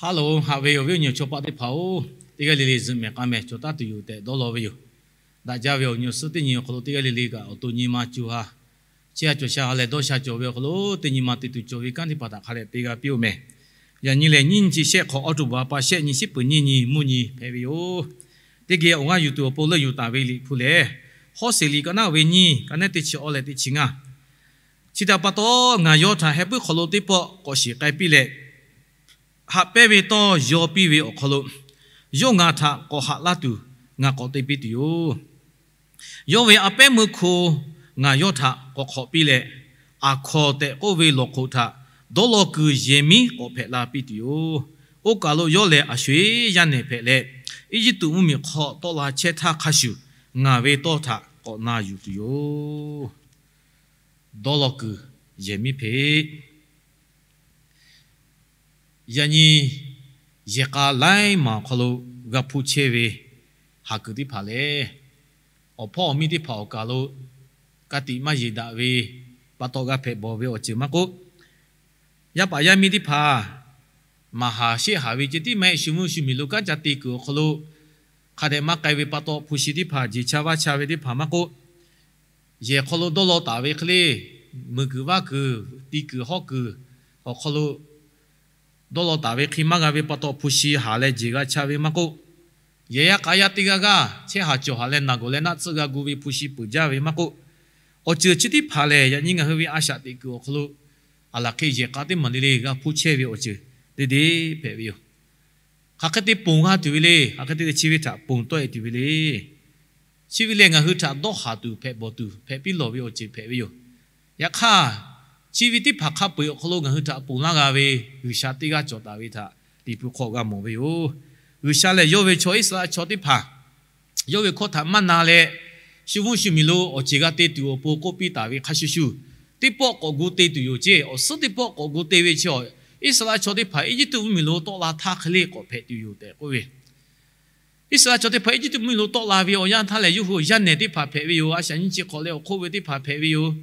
Hello, haꞈ ve awˬ viˉ awˬ nyi chaw paˆ teˇ hpaˍ-oˬ, teˇ g'aˇ le le zuhꞈ mehˍ k'a mehˍ cawˬ taˉ tuˬ yoˬ tehꞈ dawˇ law ve yoˬ. Daꞈ jaˇ ve awˬ nyi awˬ suhˉ teˇ nyi awˬ hk'aw lo teˇ g'aˇ le le kaꞈ awˬ to nyi ma co ha, chehˇ ha cawˬ sha ha leh dawˇ sha cawˬ ve awˬ hk'aw lo teˇ nyi ma te tuˬ cawˬ ve kanˉ teˇ hpaˍ htaꞈ hk'a dehꞈ te g'a piˇ-oˆ mehˍ. Yaꞈ nyi lehˬ, nyiˇ nyi chi shehˆ hk'awꞈ, October pa shehˆ nyi, shiˉ peuˍ nyiˇ nyi, mvuhˇ nyi hpehꞈ ve yoˬ. Teˇ geh awˬ g'aˇ yuˬ tuˬ awˬ pon leuˆ yuˬ taˍ ve Liꞈ hpu lehˬ, Hawˉseˍ liꞈ ka naˉ ve nyiˇ, ka naˉ teˇ chi awˇ leh teˇ chi ngaˇ. Chi htaꞈ pa taw, ngaˬ yawˇ htaꞈ heh puiˉ hk'aw lo teˇ pawˆ k'awꞈ shiˍ k'ai piˇ leh, haꞈ pehnˇ ve tawˇ yaw piˇ ve awˬ hk'aw lo, yawˇ ngaˬ htaꞈ k'awꞈ haꞈ laˇ tuˬ ngaˬ k'awꞈ te piˇ tuˬ yoˬ. Yawˇ ve a pehˉ meuˇ hko ngaˬ yawˇ htaꞈ k'awꞈ hk'awꞈ piˇ leh, Aˍhkawnˍ tehꞈ k'oˆ ve lawˬ hk'oꞈ htaꞈ dawˇ law kuiˬ yehˬ miˉ k'awꞈ hpehꞈ la piˇ tuˬ yoˬ. Oˇ kaˬ lo yawˇ lehˬ, a sho eˬ yaˇ nehˬ hpehꞈ leh, Eˇjiˇtuꞈ mvuhˇmiˬ hk'aw tawˆ la chehˇ htaˇ hk'a shuˍ, ngaˬ ve tawˇ htaꞈ k'awꞈ na yuˬ tuˬ yoˬ. Dawˇ law kuiˬ yehˬ miˉ hpeꞈ. Yaꞈ nyi yehˬ k'a laiˉ maˬ awˬ hk'aw lo g'a hpuˇ chehˇ ve haˍ kuiˬ teˇ hpaˍ lehˬ, awˬ hpawˇ awˬ miˇ teˇ hpaˍ awˬ kaˬ lo ka tiꞈ maˇ yeˬ daꞈ ve pa taw g'a hpehꞈ bawˬ ve awˬ ceuˬ maˇ k'oˆ, yaˇ paˍ yaˇ miˇ teˇ hpaˍ maˍ haˍ sheˆ haˍ ve ceh tiˉ maˇ heˆ, shu mvuhˇ shu miˬ lo kanˉ ca te kuiˬ awˬ hk'aw lo hk'a dehꞈ maˇ k'ai ve pa taw, hpu shi teˇ hpaˍ jeˬ cha vaˇ cha ve teˇ hpaˍ maˇ k'oˆ, yehˬ hk'aw lo dawˇ law taˍ ve hk'e le, muiˬ kuiˬ vaˇ kuiˬ, ti kuiˬ hawˉ kuiˬ awˬ hk'aw lo dawˇ law taˍ ve hk'e maˇ g'a ve pa taw, hpu shi haˍ leh jeˬ g'a cha ve maˇ k'oˆ, yehˬ yaˇ k'a yaˇ teˇ g'aˇ g'aˇ chehˇ haˍ cawˬ haˍ leh naˬ gawˬ leh naˆ tsuhˆ g'a gu ve hpu shi peuˬ jaˇ ve maˇ k'oˆ, awˬ ceuˬ chi teˇ hpaˍ lehˬ, yaꞈ nyi ngaˬ hui ve a shaꞈ teꞈ kuiˬ awˬ hk'aw lo, aˬ laˬ hk'e yehˬ k'a teˇ maˬ le le g'a hpuˇ chehˇ ve awˬ ceuˬ te te hpehꞈ ve yoˬ. Hk'aˬ hk'e te ponˬ g'a tuˬ ve le, hk'aˬ hk'e te chi ve htaꞈ ponˬ tawˆ e tuˬ ve le. Chi ve lehˬ, ngaˬ hui htaꞈ dawˇ haˍ tuˬ hpehꞈ bawˬ tuˬ hpehꞈ piˇ lawˬ ve awˬ ceuˬ hpehꞈ ve yoˬ. Yaꞈ hk'aˇ, chi ve teˇ hpaˍ hk'a peu-eˬ awˬ hk'aw lo ngaˬ hui htaꞈ ponˬ laˇ g'a ve G'uiˬsha teˇ g'aˇ cawˬ taˍ ve htaꞈ Liꞈ hpu hk'aw g'a mawˬ ve yoˬ. G'uiˬsha lehˬ, yawˇ ve chaw Iˉsaˍreˍlaˆ chaw teˇ hpaˍ yawˇ ve hkawˇ htaꞈ maˇ na leh, shu mvuhˇ shu miˬ lo awˬ ceˬ g'a te tuˬ awˬ pon k'oˆ piˇ taˍ ve hk'a shuˍ shuˍ, teˇ pawˆ k'awꞈ gu te tuˬ yoˬ ceˇ. Awˬ suhˉ teˇ pawˆ k'awꞈ gu te ve chi, Iˉsaˍreˍlaˆ chaw teˇ hpaˍ Eˇjiˇtuꞈ mvuhˇmiˬ lo tawˆ la htaˇ hk'e le k'awꞈ hpehꞈ tuˬ yoˬ tehꞈ k'oˆ ve. Iˉsaˍreˍlaˆ chaw teˇ hpaˍ Eˇjiˇtuꞈ mvuhˇmiˬ lo tawˆ la ve awˬ yanˇ htaˇ lehˬ, yawˇ hui yaˇ nehˬ teˇ hpaˍ hpehꞈ ve yoˬ. A shaꞈ nyiˇ chi hk'awꞈ leh awˬ hk'oˆ ve teˇ hpaˍ hpehꞈ ve yoˬ.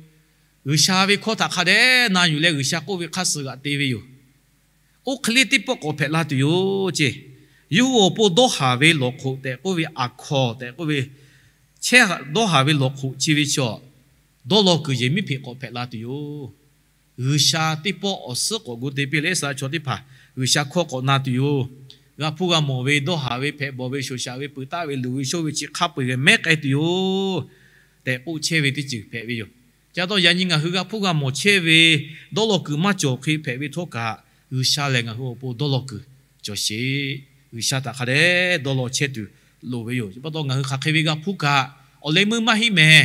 G'uiˬsha ve hkawˇ htaꞈ hk'a dehꞈ na yuˬ leh G'uiˬsha k'oˆ ve hk'aˇ suh g'aꞈ te ve yoˬ. Oˇ hk'e le teˇ pawˆ k'awꞈ hpehꞈ la tuˬ yoˬ ceˇ. Yawˇ hui awˬ pon dawˇ haˍ ve lawˬ hk'oꞈ tehꞈ k'oˆ ve, aˍhkawnˍ tehꞈ k'oˆ ve, chehˇ dawˇ haˍ ve lawˬ hk'oꞈ chi ve chaw, dawˇ law kuiˬ yehˬ miˉ hpeꞈ k'awꞈ hpehꞈ la tuˬ yoˬ. G'uiˬsha teˇ pawˆ awˬ suhˉ k'awꞈ gu te piˇ leh, Iˉsaˍreˍlaˆ chaw teˇ hpaˍ G'uiˬsha hkawˇ k'awꞈ na tuˬ yoˬ. G'a hpuˇ g'a mawˬ ve, dawˇ haˍ ve, hpehꞈ bawˬ ve, shoˍ shaꞈ ve, peuˬ taˆ ve, luˬ ve, shonˇ ve chi hk'a peu-eˬ g'a mehˉ k'ai tuˬ yoˬ tehꞈ k'oˆ chehˇ ve teˇ ceuˬ hpehꞈ ve yoˬ. Ca taw yaꞈ nyi ngaˬ hui g'a hpuˇ g'a mawˬ chehˇ ve dawˇ law kuiˬ maˇ cawˬ hk'e hpehꞈ ve htawˇ kaꞈ, G'uiˬsha lehˬ ngaˬ hui awˬ pon dawˇ law kuiˬ cawˬ sheˍ. G'uiˬsha htaꞈ hk'a dehꞈ dawˇ law chehˇ tuˬ loˍ ve yoˬ. Chi pa taw ngaˬ hui hk'aˬ hk'e ve g'a hpuˇ kaꞈ, awˬ leh meuˇ maˇ heˆ mehˍ.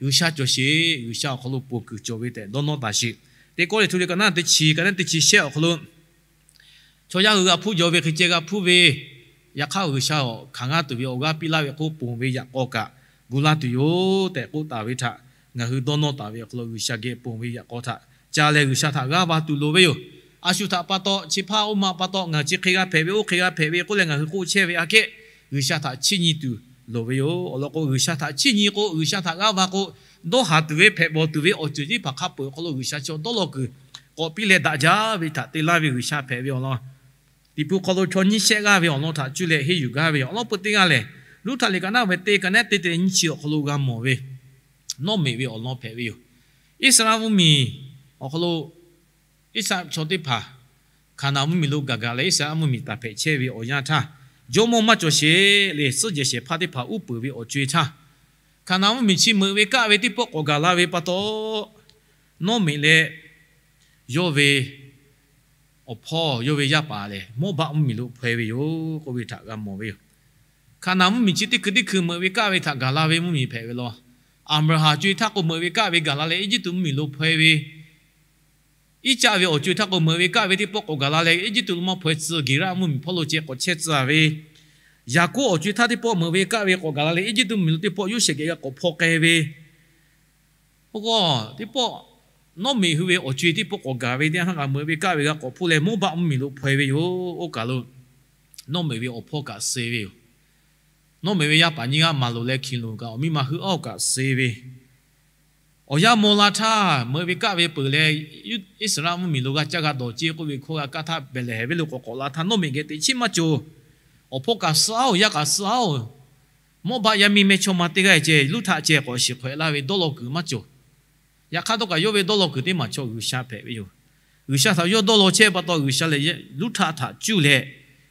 G'uiˬsha cawˬ sheˍ. G'uiˬsha awˬ hk'aw lo ponˬ kuiˬ cawˬ ve tehꞈ dawˇ nawˇ taˍ sheˍ. Teˇ Kawˇrenˍhtuˆ liꞈ ka naˉ teˇ chi, ka naˉ teˇ chi shehˆ awˬ hk'aw lo, chaw yaˇ hui g'a hpuˇ jaw ve hk'e ceh g'a hpuˇ ve, yaꞈ hk'aˇ G'uiˬsha awˬ hkanˍ g'aˇ tuˬ ve awˬ g'aˇ piˇ laˇ ve k'o, ponˬ ve yaꞈ k'aw kaꞈ gu laˇ tuˬ yoˬ tehꞈ k'oˆ taˍ ve htaꞈ ngaˬ hui dawˇ nawˇ taˍ ve awˬ hk'aw lo, G'uiˬsha geh ponˬ ve yaꞈ k'aw htaꞈ ca leh G'uiˬsha htaꞈ g'aˇ va tuˬ loˍ ve yoˬ. A shu htaꞈ pa taw, chi hpaˇ oˇ ma pa taw ngaˬ chi hk'e g'a hpehꞈ ve, oˇ hk'e g'a hpehꞈ ve k'oˆ leh ngaˬ hui k'oˆ chehˇ ve aꞈ kehˉ, G'uiˬsha htaꞈ chiˇ nyi tuˬ loˍ ve yoˬ. Awˬ lawn k'o, G'uiˬsha htaꞈ chiˇ nyi k'o, G'uiˬsha htaꞈ g'aˇ va k'o, dawˇ haˍ tuˬ ve, hpehꞈ bawˬ tuˬ ve awˬ ceuˬ teˇ hpaˍ hk'a peu-eˬ awˬ hk'aw lo G'uiˬsha chaw dawˇ law kuiˬ k'awꞈ piˇ leh daꞈ jaˇ ve htaꞈ te laˇ ve G'uiˬsha hpehꞈ ve awˬ lawn, Liꞈ hpu hk'aw lo chaw nyiˇ shehˆ g'aˇ ve awˬ lawn htaꞈ cuˇ leh henˇ yuˬ gaˇ ve awˬ lawn peuˬ teˇ g'aˇ lehˬ, Luˉhtaꞈ liꞈ ka naˉ ve teˇ, ka naˉ teˇ te nyiˇ chi awˬ hk'aw lo g'a mawˬ ve, Nawˇmeꞈ ve awˬ lawn hpehꞈ ve yoˬ. Iˉsaˍreˍlaˆ mvuhˇmiˬ awˬ hk'aw lo Iˉsaˍreˍlaˆ chaw teˇ hpaˍ Hkaˍnanˍ mvuhˇmiˬ lo gaˬ gaˬ leh, Iˉsaˍreˍlaˆ mvuhˇmiˬ taˍ hpehꞈ chehˇ ve awˬ yanˇ htaˇ, jawˇmawˇ maˇ cawˬ sheˍ leh suhˉ jehˬ shehˍ hpaˇ teˇ hpaˍ uˉ peunˍ ve awˬ co-e htaˇ, Hkaˍnanˍ mvuhˇmiˬ chi meuꞈ ve kaˆ ve teˇ pawˆ k'awꞈ gaˬ la ve pa taw, Nawˇmeꞈ leh yawˇ ve awˬ hpawˇ yawˇ ve yaˇ paˍ lehˬ, Mawˇbaˆ mvuhˇmiˬ lo hpaw-e ve yoˬ k'oˆ ve htaꞈ g'a mawˬ ve yoˬ. Hkaˍnanˍ mvuhˇmiˬ chi teˇ hkui teˇ hkui meuꞈ ve kaˆ ve htaꞈ gaˬ la ve mvuhˇmiˬ hpehꞈ ve law. Aˍbraˍhanˍ co-e htaˇ k'o meuꞈ ve kaˆ ve gaˬ la leh Eˇjiˇtuꞈ mvuhˇmiˬ lo hpaw-e ve, Iˉcaˆ ve awˬ co-e htaˇ k'o meuꞈ ve kaˆ ve teˇ pawˆ k'awꞈ gaˬ la leh Eˇjiˇtuꞈ lo maˇ hpaw-e tcuh Geˍraˆ mvuhˇmiˬ hpawˇ lo ceh k'awꞈ chehˇ tcuh ve, Yaˍkoˆ awˬ co-e htaˇ teˇ pawˆ meuꞈ ve kaˆ ve k'awꞈ gaˬ la leh Eˇjiˇtuꞈ mvuhˇmiˬ lo teˇ pawˆ Yoˇsehꞈ geh g'a k'awꞈ hpaw k'ai ve, oˇ k'o, teˇ pawˆ Nawˇmeꞈ hui ve awˬ co-e teˇ pawˆ k'awꞈ gaˬ ve teˇ yanˇ htaˇ kaꞈ meuꞈ ve kaˆ ve g'a k'awꞈ hpuˇ leh Mawˇbaˆ mvuhˇmiˬ lo hpaw-e ve yoˬ. Oˇ kaˬ lo Nawˇmeꞈ ve awˬ hpawˇ kaꞈ suh ve yoˬ. Nawˇmeꞈ ve yaˇ paˍ nyiˇ g'aˇ Maˍloˍ leh Hkiˬloˍ kaꞈ awˬ miˇ ma hui awˬ kaꞈ suh ve, Awˬ yanˇ maw la htaˇ, meuꞈ ve kaˆ ve peuˬ leh, Iˉsaˍreˍlaˆ mvuhˇmiˬ lo g'a caˇ g'a dawˬ ceˇ k'oˆ ve hkawˇ g'a kaˇ htaˇ, Behˍlehˍhehnˍ venˇ lo k'awꞈ k'awꞈ la htaˇ, nawˉ meꞈ geh teꞈ chiˉ maˇ cawˬ. Awˬ hpawˇ kaꞈ suh-aˉ-oˬ, yaˇ kaꞈ suh-aˉ-oˬ, mawˇ baˆ yaˇ miˇ mehˇ chaw ma teˇ g'aˇ ceh luˇ htaˆ ceh k'awꞈ shiˍ hk'awehꞈ laˇ ve dawˇ law kuiˬ maˇ cawˬ. Yaꞈ hk'aˇ htawˇ kaꞈ yawˇ ve dawˇ law kuiˬ teˇ maˬ chaw G'uiˬsha hpehꞈ ve yoˬ. G'uiˬsha htaꞈ yawˇ dawˇ law chehˇ pa taw, G'uiˬsha lehˬ luˇ htaˆ htaꞈ cuˇ leh,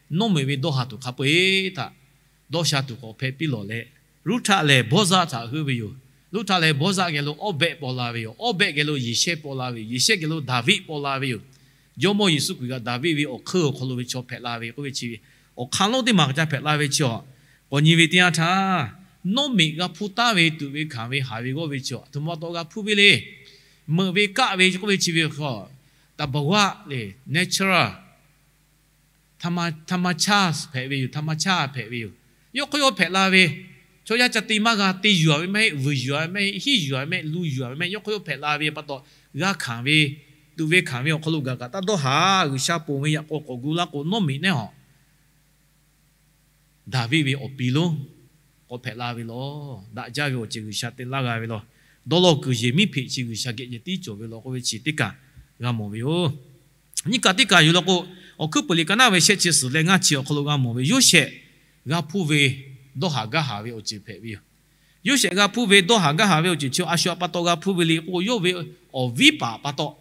nawˉ meꞈ ve dawˇ ha tuˬ hk'a peu-eˬ htaꞈ dawˇ sha tuˬ k'awꞈ hpehꞈ piˇ lawˬ leh, Ruˇhtaˆ lehˬ Bawˇzaˆ htaꞈ heuˆ ve yoˬ. Ruˇhtaˆ lehˬ Bawˇzaˆ geh lo Awˇbehˆ paw la ve yoˬ. Awˇbehˆ geh lo Yeˍsehˇ paw la ve yoˬ. Yeˍsehˇ geh lo Daˍviˆ paw la ve yoˬ. Jawˇmawˇ Yeˍsuˆ Hkriꞈ kaꞈ Daˍviˆ ve awˬ hkeuˇ awˬ hk'aw lo ve chaw hpehꞈ la ve k'oˆ ve chi ve, awˬ hk'aˬ lonˉ teˇ maˬ kaꞈ ca hpehꞈ la ve chi awˬ, k'awꞈ nyi ve teˇ yanˇ htaˇ, nawˉ meꞈ g'a hpuˇ taˉ ve tuꞈ ve hkanˍ ve haˍ ve g'awˇ ve chi aˬ htoꞈ ma pa taw g'a hpuˇ ve le. Meuꞈ ve kaˆ ve k'oˆ ve chi ve hk'aw, ธรรมชาติ le, natural, ธรรมชาติ hpehꞈ ve yoˬ. ธรรมชาติ hpehꞈ ve yoˬ. Yawˇ hk'aw yawˇ hpehꞈ la ve, chaw yaˇ ca te maˇ g'a, te yuˬ-a ve mehˆ, vuiˬ yuˬ-a ve mehˆ, hiˉ yuˬ-a ve mehˆ, lu yuˬ-a ve mehˆ, yawˇ hk'aw yawˇ hpehꞈ la ve pa taw, g'a hkanˍ ve, tuꞈ ve hkanˍ ve awˬ hk'aw lo gaˬ kaꞈ taˇ dawˇ haˍ. G'uiˬsha ponˬ ve yaꞈ k'aw k'awꞈ gu laˇ k'o, nawˉ meꞈ neˉ hawꞈ Daˍviˆ ve awˬ pi lonˉ k'awꞈ hpehꞈ la ve lawˬ. Daꞈ jaˇ ve awˬ ceuˬ G'uiˬsha te laˇ g'a ve lawˬ. Dawˇ law kuiˬ yehˬ miˉ hpeꞈ chi G'uiˬsha geh ceh tiˉ cawˬ ve lawˬ k'oˆ ve chi teˇ kaꞈ g'a mawˬ ve yoˬ. Nyiˇ kaꞈ teˇ kaꞈ yoˬ law k'o, Awˬ hkuiˉ puiˍ liꞈ ka naˉ ve shehˆ chi suhˍ leh ngaˇ chi awˬ hk'aw lo g'a mawˬ ve, Yoˇsehꞈ g'a hpuˇ ve dawˇ haˍ gaˇ haˍ ve awˬ ceuˬ hpehꞈ ve yoˬ. Yoˇsehꞈ g'a hpuˇ ve dawˇ haˍ gaˇ haˍ ve awˬ ceuˬ chi a shu a pa taw g'a hpuˇ ve le k'o, yawˇ ve awˬ viˉ paˍ pa taw,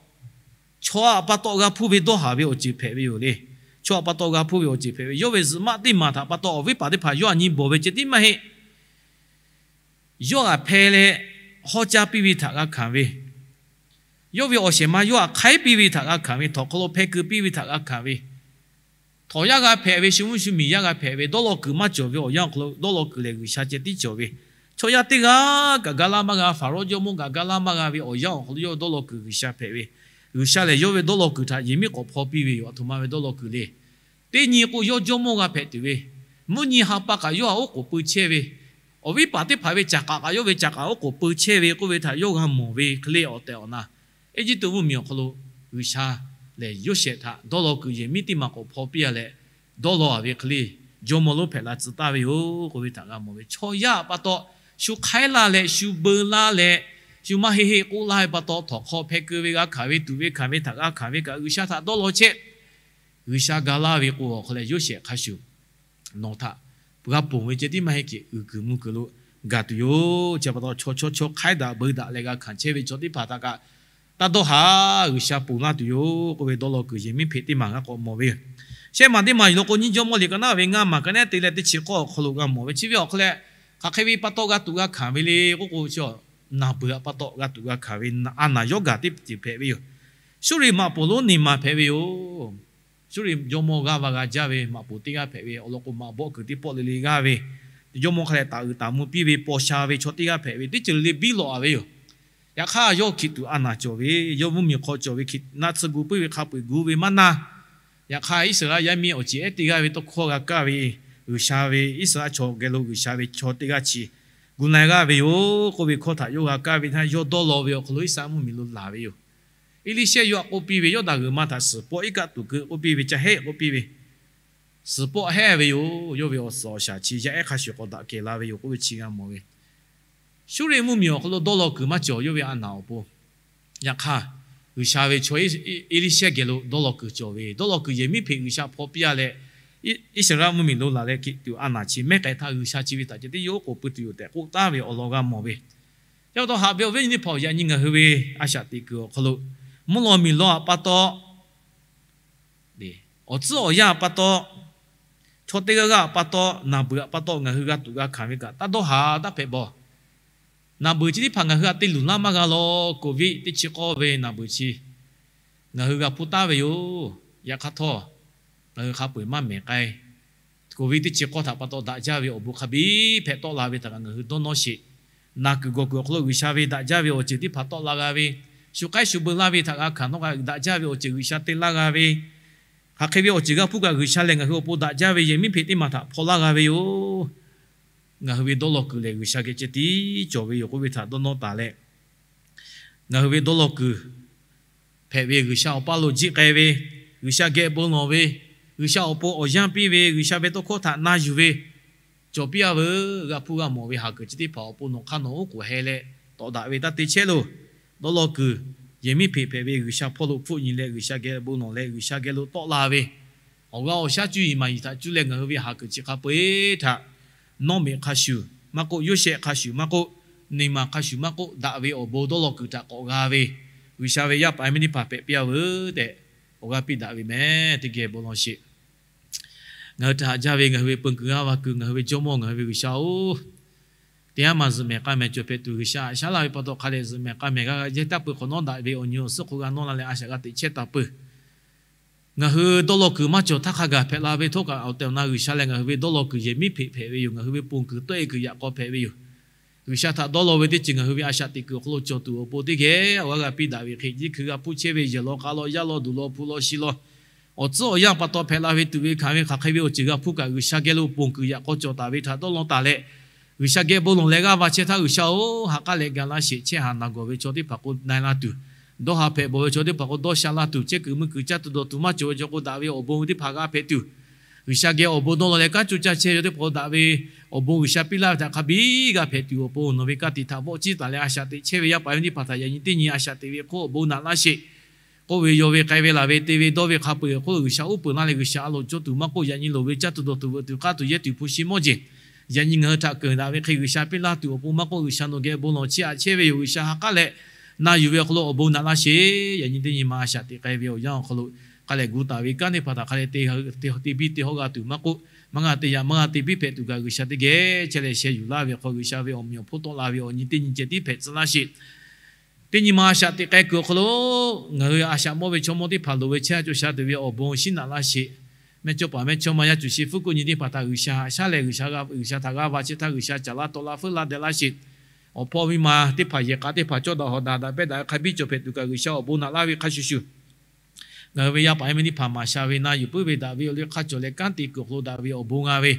chaw a pa taw g'a hpuˇ ve dawˇ haˍ ve awˬ ceuˬ hpehꞈ ve yoˬ le. Chaw a pa taw g'a hpuˇ ve awˬ ceuˬ hpehꞈ ve, yawˇ ve zuhꞈ maˆ teˇ maˬ htaꞈ pa taw awˬ viˉ paˍ teˇ hpaˍ yawˇ htaꞈ nyi bawˬ ve ceh tiˉ maˇ heˆ. Yawˇ htaꞈ hpeh leh hawˇ caˇ piˇ ve htaꞈ g'a hkanˍ ve, yawˇ ve awˬ shehˍ ma yawˇ htaꞈ hk'aiˉ piˇ ve htaꞈ g'a hkanˍ ve, htawnˍ hk'aw lo hpeh keu piˇ ve htaꞈ g'a hkanˍ ve, htawnˍ yaˇ g'a hpehꞈ ve, shu mvuhˇ shu miˬ yaˇ g'a hpehꞈ ve, dawˇ law kuiˬ maˇ cawˬ ve awˬ yanˇ awˬ hk'aw lo dawˇ law kuiˬ lehˬ G'uiˬsha ceh tiˉ cawˬ ve, chaw yaˇ teˇ g'aˇ kaꞈ ga laˇ maˇ g'a, Faˍrawˇ jawˇmawˇ kaꞈ ga laˇ maˇ g'a ve awˬ yanˇ awˬ hk'aw lo yawˇ ve dawˇ law kuiˬ G'uiˬsha hpehꞈ ve, G'uiˬsha lehˬ yawˇ ve dawˇ law kuiˬ htaꞈ yehˬ miˉ k'awꞈ hpaw piˇ ve yoˬ. A htoꞈ ma ve dawˇ law kuiˬ le. Teˇ nyi k'o yawˇ jawˇmawˇ g'a hpehꞈ tuˬ ve, mvuhˇ nyi ha pa kaꞈ yawˇ htaꞈ oˉ k'oˍ peu chehˇ ve, awˬ viˉ paˍ teˇ hpaˍ ve caˍ k'aꞈ kaꞈ yawˇ ve caˍ k'aꞈ oˉ k'oˍ peu chehˇ ve k'oˆ ve htaꞈ yawˇ g'a mawˬ ve hk'e le. Awˬ tehˬ awˬ na, Eˇjiˇtuꞈ mvuhˇmiˬ awˬ hk'aw lo G'uiˬsha lehˬ Yoˇsehꞈ htaꞈ dawˇ law kuiˬ yehˬ miˉ teˇ maˬ k'awꞈ hpaw piˇ-a leh, dawˇ law-a ve hk'e le, jawˇmawˇ lonˉ hpehꞈ la tcuh taˍ ve yoˬ k'oˆ ve htaꞈ g'a mawˬ ve. Chaw yaˇ pa taw shu hk'aiˉ laˇ leh, shu beu laˇ leh, shu maˇ heˆ heˆ k'oˆ laˇ ve pa taw, htawnˍ hk'aw hpeh keu ve g'a hkanˍ ve, tuꞈ ve hkanˍ ve htaꞈ g'a hkanˍ ve kaꞈ, G'uiˬsha htaꞈ dawˇ law chehˇ. G'uiˬsha ga laˇ ve k'o, awˬ hk'aw leh Yoˇsehꞈ hk'a shuˍ nawˬ htaꞈ g'a ponˬ ve ceh tiˉ maˇ heˆ, kehˬ uiˍ kuiˬ mvuh kuiˬ lo gaˬ tuˬ yoˬ. Chi pa taw chaw chaw chaw hk'aiˉ daꞈ beu daꞈ leh g'a hkanˍ chehˇ ve chaw teˇ hpaˍ htaꞈ kaꞈ taˇ dawˇ haˍ. G'uiˬsha ponˬ laˇ tuˬ yoˬ k'oˆ ve dawˇ law kuiˬ yehˬ miˉ hpeꞈ teˇ maˬ g'a k'awꞈ mawˬ ve yoˬ. Shehˆ maˬ teˇ maˬ yoˬ law k'o, Nyiˇ Jawˇmawˇ liꞈ ka naˉ ve ngaˇ maˬ ka naˉ te leh teˇ chi k'awˇ awˬ hk'aw lo g'a mawˬ ve, chi ve awˬ hk'aw leh hk'aˬ hk'e ve pa taw g'a tuꞈ g'a hkanˍ ve le k'oˆ k'o, naˬ beuˬ a pa taw g'a tuꞈ g'a hkanˍ ve, a naˬ yawˇ gaˬ teˇ ceuˬ hpehꞈ ve yoˬ. Suˇriˆ maꞈ poˍ lonˉ Neˍmaˬ hpehꞈ ve yoˬ. Suˇriˆ jawˇmawˇ g'aˇ va g'a jaˇ ve maꞈ poˍ teˇ g'aˇ hpehꞈ ve, awˬ lawn k'o maꞈ bawˆ kuiˬ teˇ pawˆ le le g'aˇ ve, jawˇmawˇ hk'a leh taˍ uiˍ taˍ mvuh piˇ ve paw sha ve chaw teˇ g'aˇ hpehꞈ ve, teˇ ceuˬ le le biˇ lawꞈ-a ve yoˬ. Yaꞈ hk'aˇ yawˇ hkiˬ tuꞈ a naˬ cawˬ ve, yawˇ mvuhˇmiˬ hk'aw cawˬ ve, hkiˬ naˆ tsuhˇ gu puiˉ ve hk'a peu-eˬ gu ve maˇ naˇ. Yaꞈ hk'aˇ Iˉsaˍreˍlaˆ yaˇ miˇ awˬ ceˬ ehˉ teˇ g'aˇ ve tawˇ hkawˇ g'a kaˇ ve, G'uiˬsha ve Iˉsaˍreˍlaˆ chaw geh lo G'uiˬsha ve chaw teˇ g'aˇ chi gu na g'aˇ ve yoˬ k'oˆ ve hkawˇ htaꞈ yawˇ g'a kaˇ ve htaˇ, yawˇ dawˇ law ve awˬ hk'aw lo Iˉsaˍreˍlaˆ mvuhˇmiˬ lo laˬ ve yoˬ. Eˇliˇshehˇ yawˇ htaꞈ k'oˆ piˇ ve, Yawˇdanˍ g'uiˬ ma htaꞈ suhˍ pawˆ iˉ kaˆ tuˬ keu k'oˆ piˇ ve, ca hehˆ k'oˆ piˇ ve, suhˍ pawˆ hehˆ ve yoˬ. Yawˇ ve awˬ suhˍ awˬ shaˍ chi yaˇ ehˉ hk'a shuˍ k'awꞈ daꞈ kehˬ la ve yoˬ k'oˆ ve chi g'a mawˬ ve. Suˇriˆ mvuhˇmiˬ awˬ hk'aw lo dawˇ law kuiˬ maˇ cawˬ, yawˇ ve a naˬ awˬ pon. Yaꞈ hk'aˇ, G'uiˬsha ve chaw Eˇliˇshehˇ geh lo dawˇ law kuiˬ cawˬ ve, dawˇ law kuiˬ yehˬ miˉ hpeꞈ G'uiˬsha hpaw piˇ-a leh, Iˉsaˍreˍlaˆ mvuhˇmiˬ lo laˬ leh hkiˬ tuꞈ a naˬ chi mehˉ k'ai htaˇ, G'uiˬsha chi ve htaꞈ ceh tiˉ yawˇ oˉ k'oˍ pui tuˬ yoˬ tehꞈ k'oˆ taˍ ve awˬ lawn g'a mawˬ ve. Yaꞈ hk'aˇ, haꞈ ve awˬ viˉ awˬ nyi teˇ hpaˍ, yaꞈ nyi ngaˬ hui ve a shaꞈ teꞈ kuiˬ awˬ hk'aw lo, mvuhˇ lawꞈ miˬ lawꞈ a pa taw, awˬ tcuhˉ awˬ yanˇ a pa taw, chaw teˇ g'aˇ g'aˇ a pa taw, naˬ beuˬ a pa taw ngaˬ hui g'a tuꞈ g'a hkanˍ ve kaꞈ taˇ dawˇ haˍ, taˇ hpehꞈ bawˬ. Naˬ beuˬ chi teˇ hpaˍ ngaˬ hui htaꞈ te luˬ laˇ maˇ g'a law. Covid teˇ chi k'awˇ ve naˬ beuˬ chi ngaˬ hui g'a hpuˇ taˍ ve yoˬ. Yaꞈ hk'aˇ htawˇ, ngaˬ hui hk'a peu-eˬ maˇ mehˬ k'ai. Covid teˇ chi k'awˇ htaꞈ pa taw daꞈ jaˇ ve awˬ bon hk'a biˇ hpehꞈ tawˆ la ve htaꞈ kaꞈ ngaˬ hui dawˇ nawˇ sheˍ. Naˬ kuiˬ gawˬ kuiˬ awˬ hk'aw lo G'uiˬsha ve daꞈ jaˇ ve awˬ ceuˬ teˇ hpaˍ tawˆ la g'a ve, shu k'aiˉ shu beu laˇ ve htaꞈ g'a hkanˍ nawˉ kaꞈ daꞈ jaˇ ve awˬ ceuˬ G'uiˬsha te laˇ g'a ve, hk'aˬ hk'e ve awˬ ceuˬ g'a hpuˇ kaꞈ G'uiˬsha lehˬ ngaˬ hui awˬ pon daꞈ jaˇ ve yehˬ miˉ hpeꞈ teˇ maˬ htaꞈ hpaw laˇ g'a ve yoˬ. Ngaˬ hui ve dawˇ law kuiˬ lehˬ G'uiˬsha geh ceh tiˉ cawˬ ve yoˬ k'oˆ ve htaꞈ dawˇ nawˇ taˍ leh, ngaˬ hui ve dawˇ law kuiˬ hpehꞈ ve G'uiˬsha awˬ paˇ lo jiˆ k'ai ve, G'uiˬsha geh bon lawˬ ve, G'uiˬsha awˬ pon awˬ yanˇ piˇ ve, G'uiˬsha ve tawˇ hkawˇ htaꞈ na yuˬ ve, cawˬ piˇ-a veuˬ. G'a hpuˇ g'a mawˬ ve haˍ kuiˬ chi teˇ hpaˍ awˬ pon nawˬ hk'aˇ nawˬ oˉ k'oˍ heh leh tawˍ daꞈ ve taˇ te chehˇ loˬ. Dawˇ law kuiˬ yehˬ miˉ hpeꞈ hpehꞈ ve G'uiˬsha hpawˇ lo hpfuhˆ nyi leh G'uiˬsha geh bon lawˬ leh G'uiˬsha geh lo tawˆ la ve, awˬ g'aˇ awˬ shaˉ cuˇ yiˍ maˍ yiˍ htaꞈ cuˇ leh ngaˬ hui ve haˍ kuiˬ chi hk'a peu-eˬ htaꞈ nawˉ meꞈ hk'a shuˍ maˇ k'oˆ, yoˇ shehˆ hk'a shuˍ maˇ k'oˆ, neˬ maˬ hk'a shuˍ maˇ k'oˆ, daꞈ ve awˬ bon dawˇ law kuiˬ htaꞈ k'awꞈ g'a ve G'uiˬsha ve yaˇ paˍ yaˇ miˇ teˇ hpaˍ hpehꞈ piˇ-a veuˬ tehꞈ awˬ g'aˇ piˇ daꞈ ve mehˍ. Teˇ geh bon lawˬ sheˍ. Ngaˬ hui htaꞈ haꞈ jaˇ ve ngaˬ hui ve peu kuiˬ g'aˇ va kuiˬ, ngaˬ hui ve Jawˇmawˇ, ngaˬ hui ve G'uiˬsha-oˬ, teˇ yanˇ ma zuhꞈ mehˍ k'ai mehˍ cawˬ hpehꞈ tuˬ, G'uiˬsha haꞈ shaˉ laˇ ve pa taw hk'a leh zuhꞈ mehˍ k'ai mehˍ g'a jehˇ taˇ peuˬ hk'awꞈ nawˉ daꞈ ve awˬ nyi awˬ suhˉ hk'oˆ g'a nawˇ la leh a shaꞈ g'a teꞈ chehˇ taˍ peuˬ. Ngaˬ hui dawˇ law kuiˬ maˇ cawˬ htaˇ hk'a gaˬ hpehꞈ la ve htawˇ kaꞈ awˬ tehˬ awˬ na G'uiˬsha leh ngaˬ hui ve dawˇ law kuiˬ yehˬ miˉ hpeꞈ hpehꞈ ve yoˬ. Ngaˬ hui ve ponˬ kuiˬ tawˆ-e kuiˬ yaꞈ k'aw hpehꞈ ve yoˬ. G'uiˬsha htaꞈ dawˇ law ve teˇ ceuˬ ngaˬ hui ve a shaꞈ teꞈ kuiˬ awˬ hk'aw lo cawˬ tuˬ awˬ pon teˇ geh awˬ g'aˇ g'a piˇ daꞈ ve hk'e, jiˇ hkui g'a hpuˇ chehˇ ve yehˬ law k'a law yaˇ law duˬ law hpu law shi law, awˬ tcuhˉ awˬ yanˇ pa taw hpehꞈ la ve tuˬ ve hkanˍ ve hk'aˬ hk'e ve awˬ ceuˬ g'a hpuˇ kaꞈ G'uiˬsha geh lo ponˬ kuiˬ yaꞈ k'aw cawˬ taˍ ve htaꞈ dawˇ law taˍ leh, G'uiˬsha geh bon lawˬ leh g'aˇ va chehˇ htaˇ G'uiˬsha-oˬ, ha k'aˉ leh ga laˇ sheˍ. Chehˇ haˍ naˬ gawˬ ve chaw teˇ hpaˍ k'o na-e la tuˬ, dawˇ ha hpehꞈ bawˬ ve chaw teˇ hpaˍ k'o dawˇ sha la tuˬ, chehˇ kuiˬ mui kuiˬ caˇ tuˬ dawˬ tuˬ maˇ cawˬ ve chaw k'o daꞈ ve awˬ bon ve teˇ hpaˍ g'a hpehꞈ tuˬ, G'uiˬsha geh awˬ bon dawˇ law leh kanˉ coˇ caˇ chehˇ ve chaw teˇ hpaˍ k'o daꞈ ve awˬ bon G'uiˬsha piˇ laˇ ve htaꞈ hk'a biˇ g'a hpehꞈ tuˬ awˬ pon nawˬ ve ka tiꞈ htaꞈ vawˆ ciˇ taˍ leh a shaꞈ teꞈ chehˇ ve yaˇ paˍ yaˇ miˇ teˇ hpaˍ htaꞈ yaꞈ nyi teˇ nyi a shaꞈ teꞈ ve hk'oˆ awˬ bon naꞈ laˇ sheˍ. K'oˆ ve yaw ve k'ai ve laˬ ve te ve dawˇ ve hk'a peu-eˬ hk'oˆ lo G'uiˬsha uˉ peunˍ laˇ leh G'uiˬsha a loˍ cawˇ tuˬ maˇ k'oˆ, yaꞈ nyi loˍ ve caˇ tuˬ dawˬ tuˬ veuꞈ tuˬ k'aˇ tuˬ yehˇ tuˬ hpu shi mawˇ jeˬ, yaꞈ nyi ngaˬ hui htaꞈ keunˍ daꞈ ve hk'e G'uiˬsha piˇ laˇ tuˬ awˬ pon maˇ k'oˆ, G'uiˬsha nawˬ geh bon lawˬ chiˇ aꞈ chehˇ ve yoˬ. G'uiˬsha ha k'aˉ leh na yuˬ ve awˬ hk'aw lo awˬ bon naꞈ laˇ sheˍ. Yaꞈ nyi teˇ nyi ma a shaꞈ teꞈ k'ai ve awˬ yanˇ awˬ hk'aw lo hk'a leh gu taˍ ve kanˉ teˇ hpaˍ htaꞈ hk'a leh te te biˇ te hawˆ g'a tuˬ maˇ k'oˆ, maˇ g'a te yaꞈ maˇ g'a te biˇ hpehꞈ tuˬ kaꞈ G'uiˬsha teˇ geh chehˇ leh sheh yuˬ laˇ ve hk'aw G'uiˬsha ve awˬ meꞈ awˬ hponˇ tawˆ la ve awˬ nyi teˇ nyi ceh tiˉ hpehꞈ tcuh laˇ sheˍ. Teˇ nyi ma a shaꞈ teꞈ k'ai kuiˬ awˬ hk'aw lo ngaˬ hui a shaꞈ mawˇ ve chaw mawˇ teˇ hpaˍ loˍ ve chehˇ sha cawˬ sha tuˬ ve awˬ bon shinˉ naꞈ laˇ sheˍ. Mehˇ chawˇ paˍ mehˇ chawˇ ma yaˇ cuˬ shi fuˉ kuˆ nyi teˇ hpaˍ htaꞈ G'uiˬsha haꞈ shaˉ leh G'uiˬsha g'a, G'uiˬsha htaꞈ g'a va chehˇ htaˇ G'uiˬsha caˍ laˇ tawˆ laˇ feuˉ laˇ deh laˇ sheˍ. Awˬ hpawˇ miˇ ma teˇ hpaˍ yehˬ k'a teˇ hpaˍ cawˇ daꞈ hawꞈ daꞈ daꞈ pehˉ daꞈ hk'a biˇ cawˬ hpehꞈ tuˬ kaꞈ G'uiˬsha awˬ bon naꞈ laˇ ve hk'a shuˍ shuˍ, ngaˬ hui ve yaˇ paˍ yaˇ miˇ teˇ hpaˍ maˍ sha ve na yuˬ puiˉ ve daꞈ ve awˬ liˇ hk'a cawˬ leh kanˉ te kuiˬ awˬ hk'aw lo daꞈ ve awˬ bon g'a ve,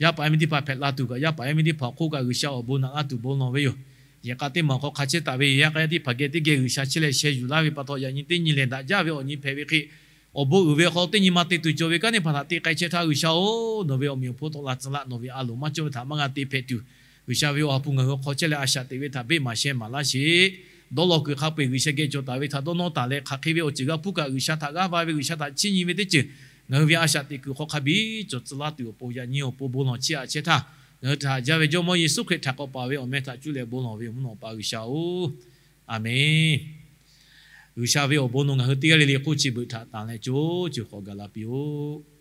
yaˇ paˍ yaˇ miˇ teˇ hpaˍ hpehꞈ la tuˬ kaꞈ yaˇ paˍ yaˇ miˇ teˇ hpaˍ awˬ hk'oˆ kaꞈ G'uiˬsha awˬ bon naꞈ laˇ tuˬ bon lawˬ ve yoˬ. Yehˬ k'a teˇ maˬ hk'aw hk'a chehˇ taˍ ve yaˇ k'a yaˇ teˇ hpaˍ geh teˇ geh G'uiˬsha chehˇ leh sheh yuˬ laˇ ve pa taw yaꞈ nyi teˇ nyi lehˬ daꞈ jaˇ ve awˬ nyi hpehꞈ ve hk'e, awˬ bon uiˍ ve awˬ hk'aw lo teˇ nyi ma te tuˬ cawˬ ve kanˉ teˇ hpaˍ htaꞈ te k'ai chehˇ htaˇ G'uiˬsha-oˬ, nawˬ ve awˬ meꞈ awˬ hponˇ tawˆ la tcuh laˇ. Nawˬ ve a loˍ maˇ cawˇ ve htaꞈ maˇ g'a te hpehꞈ tuˬ, G'uiˬsha ve awˬ ha hpu ngaˬ hui awˬ hk'aw chehˇ leh a shaꞈ teꞈ ve htaꞈ beˆ maˍ sheh maˍ laˇ sheˍ. Dawˇ law kuiˬ hk'a peu-eˬ G'uiˬsha geh cawˬ taˍ ve htaꞈ dawˇ nawˇ taˍ leh hk'aˬ hk'e ve awˬ ceuˬ g'a hpuˇ kaꞈ G'uiˬsha htaꞈ g'aˇ va ve G'uiˬsha htaꞈ chiˇ nyi ve teˇ ceuˬ ngaˬ hui ve a shaꞈ teꞈ kuiˬ hk'aw hk'a biˇ cawˬ tcuh laˇ tuˬ awˬ pon yaꞈ nyi awˬ pon bon lawˬ chiˇ aꞈ chehˇ htaˇ, ngaˬ hui htaꞈ haꞈ jaˇ ve Jawˇmawˇ Yeˍsuˆ Hkriꞈ htaꞈ k'awꞈ paˍ ve awˬ meh htaꞈ cuˇ leh bon lawˬ ve awˬ mvuhˇ naw pa G'uiˬsha-oˬ, Aˍmenˍ. G'uiˬsha ve awˬ bon nawˬ ngaˬ hui teˇ g'aˇ le le hk'oˆ chi beuꞈ htaꞈ tanˍ leh co ceuˬ hk'awꞈ gaˬ la piˇ-oˆ.